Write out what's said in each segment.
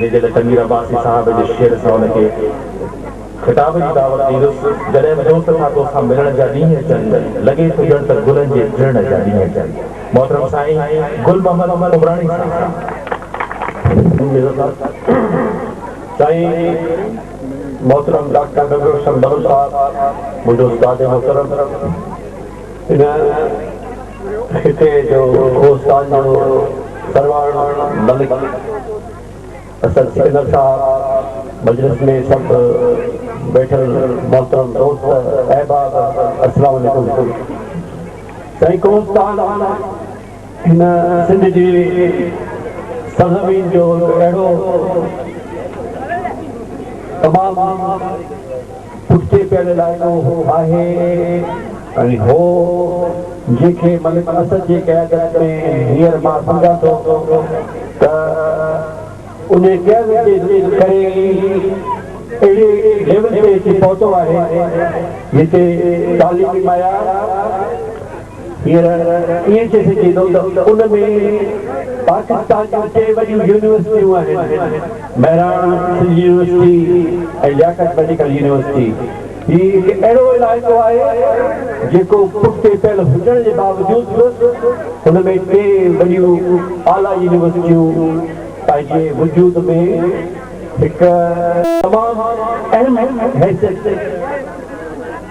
جنهن جي لاء تنوير عباسي صاحب جي شعر سان ان کي خطاب جي دعوت ڏيندس، جڏهن به دوست ٿا توسان ملڻ جا ڏينهن اچن، لڳي ٿو ڄڻ ته گلن جي ٽڙڻ جا ڏينهن اچن. محترم سائين گل محمد عمراڻي صاحب. سائين محترم ڊاڪٽر نبي حسين بلوچ صاحب منهنجو استاد محترم هن خطي جو ڪوهستان جو سرواڻ ملڪ اسد سڪندر صاحب، مجلس ۾ سڀ ويٺل محترم دوست احباب السلام عليڪم. سائين ڪوهستان هن سنڌ جي سرزمين جو هڪ اهڙو تمام پٺتي پيل علائقو آهي ۽ هو جنهن کي ملڪ اسد جي قيادت ۾ هينئر مان سمجهان ٿو ته انهي قيادت جي ڪري ئي اهڙي ليول تي اچي پهتو آهي جتي تعليمي معيار هينئر ائين چئي سگهجي ٿو ته ان ۾ پاڪستان جون ٽي وڏيون يونيورسٽيون آهن، Mehran, Sindh university ۽ Liaquat medical university. هي هڪ اهڙو علائقو آهي جيڪو پٺتي پيل هجڻ جي باوجود به هن ۾ ٽي وڏيون اعليٰ يونيورسٽيون پنهنجي وجود ۾ هڪ تمام اهم حيثيت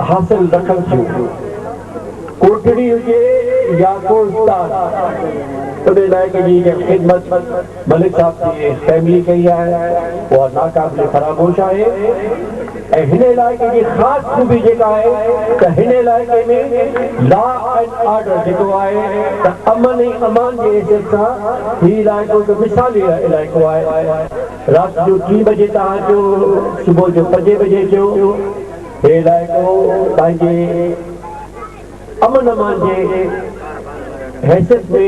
حاصل رکن ٿيون. ڪوٽڙي هجي يا ڪوهستان ان علائقي جي جيڪا خدمت ملڪ صاحب جي فيملي ڪئي آهي اها ناقابل فراموش آهي ۽ هن علائقي جي خاص خوبي جيڪا آهي ته هن علائقي ۾ لا اينڊ آرڊر جيڪو آهي ته امن ۽ امان جي حيثيت سان هي علائقو هڪ مثالي علائقو آهي. رات جو ٽين بجي توهان اچو صبح جو پنجين بجي اچو. هي علائقو پنهنجي امن امان جي حيثيت ۾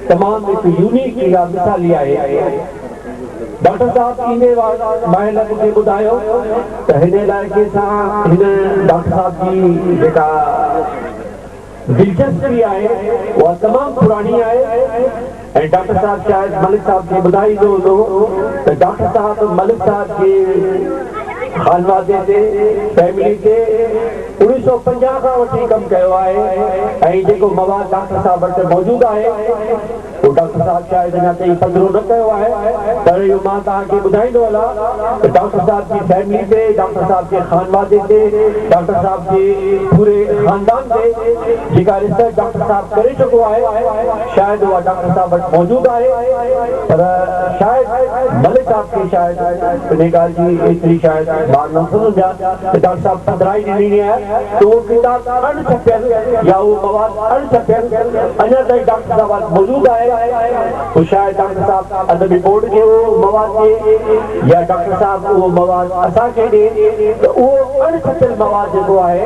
تمام هڪ يونيڪ يا مثالي آهي. ڊاڪٽر صاحب ايندي مهل مون کي ٻڌايو ته هن علائقي سان هن ڊاڪٽر صاحب جي جيڪا دلچسپي آهي اها تمام پراڻي آهي ۽ ڊاڪٽر صاحب شايد ملڪ صاحب کي ٻڌائيندو هوندو ته ڊاڪٽر صاحب ملڪ صاحب جي خانوادي تي فيملي تي 1950 کان وٺي ڪم ڪيو آهي ۽ جيڪو مواد ڊاڪٽر صاحب وٽ موجود آهي اهو ڊاڪٽر صاحب شايد اڃا تائين پڌرو نه ڪيو آهي پر اهو مان توهان کي ٻڌائيندو هلان ته ڊاڪٽر صاحب جي فيملي تي، ڊاڪٽر صاحب جي خانوادي تي، ڊاڪٽر صاحب جي پوري خاندان تي جيڪا ريسرچ ڊاڪٽر صاحب ڪري چڪو آهي شايد اها ڊاڪٽر صاحب وٽ موجود آهي پر شايد ملڪ صاحب کي شايد انهي ڳالهه جي ايتري شايد مان نه ٿو سمجهان ته ڊاڪٽر صاحب پڌرائي ڏني آهي ته اهو ڪتاب اڻ ڇپيل يا اهو مواد اڻ ڇپيل اڃا تائين ڊاڪٽر صاحب وٽ موجود آهي، پوء شايد ڊاڪٽر صاحب ادبي بورڊ کي اهو مواد ڏئي يا ڊاڪٽر صاحب اهو مواد اسان کي ڏئي ته اهو اڻ ڇپيل مواد جيڪو آهي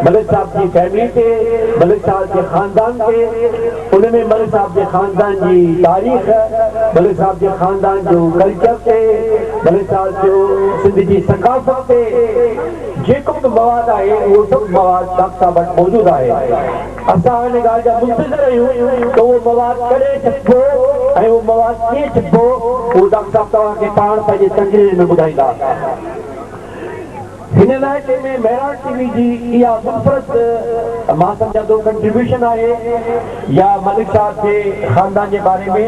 ملڪ صاحب جي فيملي تي، ملڪ صاحب جي خاندان تي، ان ۾ ملڪ صاحب جي خاندان جي تاريخ، ملڪ صاحب جي خاندان جو ڪلچر تي، ملڪ صاحب جو سنڌ جي ثقافت تي جيڪو به مواد آهي اهو سڀ مواد ڊاڪٽر صاحب وٽ موجود آهي. اسان ان ڳالهه جا منتظر آهيون ته اهو مواد ڪڏهن ڇپبو ۽ اهو مواد ڪيئن ڇپبو، اهو ڊاڪٽر صاحب توهان کي پاڻ پنهنجي تقرير ۾ ٻڌائيندا. هن علائقي ۾ مهراڻ ٽي وي جي اها منفرد مان سمجهان ٿو ڪنٽريبيوشن آهي يا ملڪ صاحب جي خاندان جي باري ۾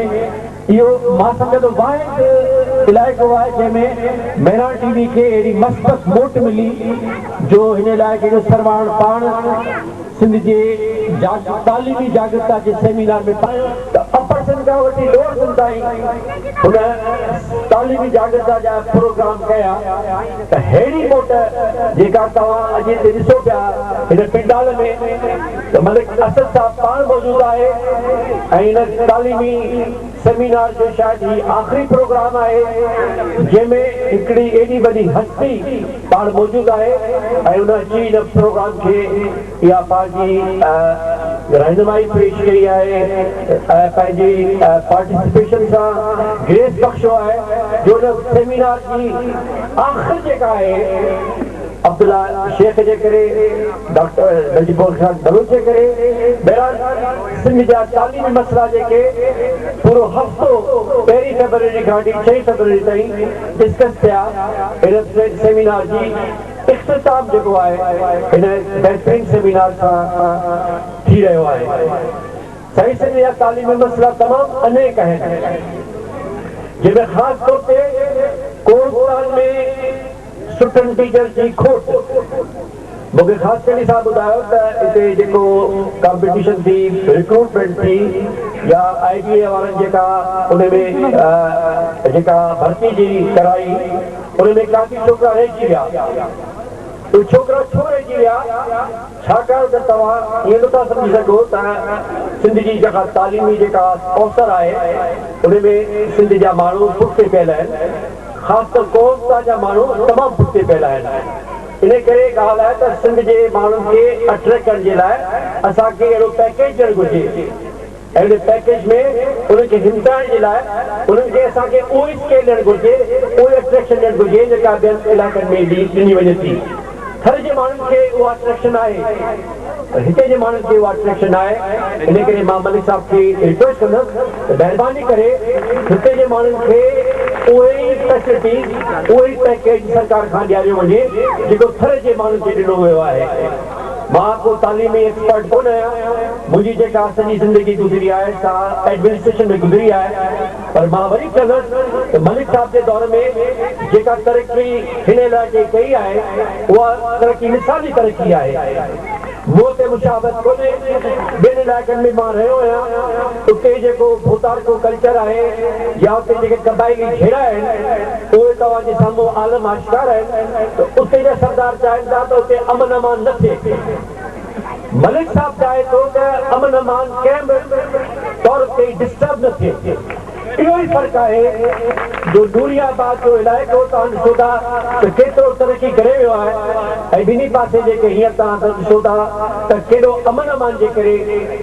اهو مان سمجهان ٿو واحد علائقو آهي جنهن ۾ مهراڻ ٽي وي کي اهڙي مثبت موٽ ملي جو هن علائقي جو سرواڻ پاڻ سنڌ جي تعليمي جاڳرتا جي سيمينار ۾ ته اپر سنڌ کان وٺي لوئر سنڌ تائين هن تعليمي جاڳرتا جا پروگرام ڪيا ته ههڙي موٽ جيڪا توهان اڄ هتي ڏسو پيا هن پنڊال ۾ ته ملڪ اسد صاحب پاڻ موجود آهي ۽ هن تعليمي سيمينار جو شايد هي آخري پروگرام آهي جنهن ۾ هڪڙي ايڏي وڏي هستي پاڻ موجود آهي ۽ ان اچي هن پروگرام کي اها پنهنجي رهنمائي پيش ڪئي آهي ۽ پنهنجي پارٽيسپيشن سان گريس بخشيو آهي جو ان سيمينار جي آخر جيڪا آهي. عبدالله شيخ جي ڪري، ڊاڪٽر نجيب الرحمان بلوچ جي ڪري، بهرحال سنڌ جا تعليمي مسئلا جيڪي پورو هفتو پهرين فيبروري کان وٺي ڇهين فيبروري تائين ڊسڪس ٿيا، هن سيمينار جي اختتام جيڪو آهي هن بهترين سيمينار سان ٿي رهيو آهي. سائين سنڌ جا تعليمي مسئلا تمام انيڪ آهن جنهن ۾ خاص طور تي ڪوهستان ۾ سٺن ٽيچرز جي کوٽ. مون کي خاصخيلي صاحب ٻڌايو ته اتي جيڪو ڪامپيٽيشن ٿي، رڪروٽمينٽ ٿي يا آء بي اي وارن جيڪا ان ۾ جيڪا ڀرتي جي ڪرائي ان ۾ ڪافي ڇوڪرا رهجي ويا. اهي ڇوڪرا ڇو رهجي ويا؟ ڇاڪاڻ ته توهان ائين نٿا سمجهي سگهو ته سنڌ جي جيڪا تعليمي جيڪا اوسر آهي ان ۾ سنڌ جا ماڻهو پٺتي پيل آهن. خاص ڪر ڪوهستان جا ماڻهو تمام پٺتي پيل آهن. انهي ڪري ڳالهه آهي ته سنڌ جي ماڻهن کي اٽريڪٽ ڪرڻ جي لاء اسان کي اهڙو پيڪيج ڏيڻ گهرجي ۽ ان پيڪيج ۾ انهن کي همٿائڻ جي لاء انهن کي اسان کي اهو ئي اسڪيل ڏيڻ گهرجي، اهو ئي اٽريڪشن ڏيڻ گهرجي جيڪا ٻين علائقن ۾ ڏني وڃي ٿي. ٿر جي ماڻهن کي اها اٽريڪشن آهي پر هتي جي ماڻهن کي اها اٽريڪشن ناهي انهي ڪري مان ملڪ صاحب کي ريڪويسٽ ڪندس ته مهرباني ڪري هتي جي ماڻهن کي اهي ئي فيسلٽيز اهو ئي پيڪيج سرڪار کان ڏياريو وڃي جيڪو ٿر جي ماڻهن کي ڏنو ويو آهي. مان ڪو تعليمي ايڪسپرٽ ڪونه آهيان منهنجي جيڪا سڄي زندگي گذري آهي سا ايڊمنسٽريشن ۾ گذري آهي. پر مان وري چوندس ته ملڪ صاحب جي دور ۾ جيڪا ترقي هن علائقي ڪئي آهي اها ترقي مثالي ترقي آهي. مون تي مشابهت ڪونهي، ٻين علائقن ۾ مان رهيو آهيان اتي جيڪو ڀوتارڪو ڪلچر آهي يا اتي جيڪي قبائلي جهيڙا آهن اهي توهان جي سامهون عالم آشڪار آهن ته اتي جا سردار چاهين ٿا ته اتي امن امان نه ٿئي. ملڪ صاحب چاهي ٿو ته امن امان ڪنهن به طور تي ڊسٽرب نه ٿئي. اهو ئي فرق آهي جو نوري آباد جو علائقو توهان ڏسو ٿا ته ڪيترو ترقي ڪري ويو آهي ۽ ٻنهي پاسي جيڪي هينئر توهان ڏسو ٿا ته ڪيڏو امن امان جي ڪري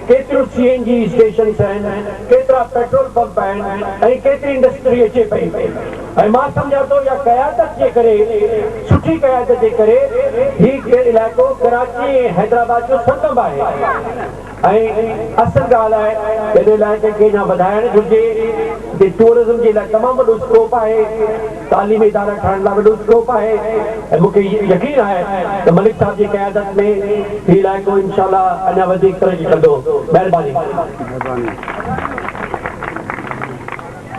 ڪيتريون سي اين جي اسٽيشنس آهن، ڪيترا پيٽرول پمپ آهن ۽ ڪيتري انڊسٽري اچي پئي. ۽ مان سمجهان ٿو اها قيادت جي ڪري سٺي قيادت جي ڪري هي علائقو ڪراچي ۽ حيدرآباد جو سنگم آهي ۽ اصل ڳالهه آهي ته ان علائقي کي اڃا وڌائڻ گهرجي هتي ٽوئرزم جي لاء تمام وڏو اسڪوپ آهي تعليمي ادارا ٺاهڻ لاء وڏو اسڪوپ آهي ۽ مون کي يقين آهي ته ملڪ صاحب جي قيادت ۾ هي علائقو انشاء الله اڃا وڌيڪ ترقي ڪندو مهرباني. مهرباني.